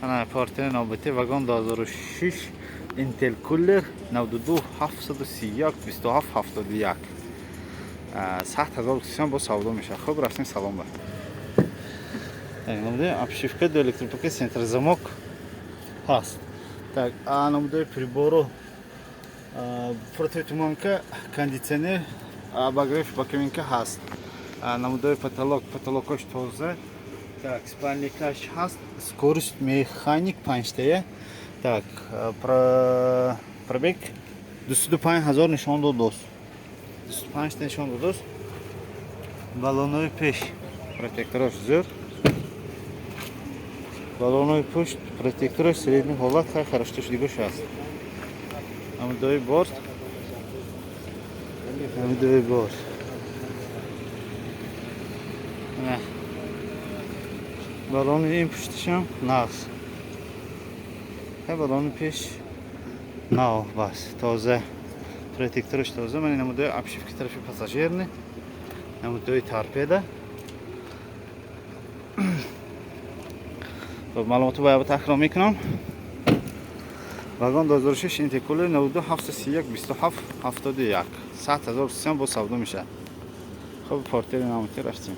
Ана портери навбати вагон 2006 интеркулер, 92 731 27 71, 100 000 сом бо савдо мешавад. Хуб, рафтем, салон ба. Так, намудаи обшивка, ду электропакет, центр замок ҳаст. Так, а намудаи прибору: противотуманка, кондитсионер, обогрев боковинка ҳаст. Намудаи потолок, потолокош тоза. Так, спальникаш ҳаст, скорость механик панҷтая. Так, пробег 205 000 нишон дод, дост, 25 нишон додост. Баллонои пеш протекторош зӯр, баллонои пушт протекторош средний ҳолат, хай, хорошо шудигош аст. Намудои борт, намудои борт. Не. Баллони ин пуштишам нағз, хай, баллони пеш нав, бас, тоза, протектораш тоза. Ман намудои обшивки тарафи пассажирни, намудои торпеда. Хоб, маълумотро бояд такрор мекунам: вагон 2006 интеркулер, 92 731 27 71, 100 000 сом бо савдо мешавад. Хоб, портери намути рафтем.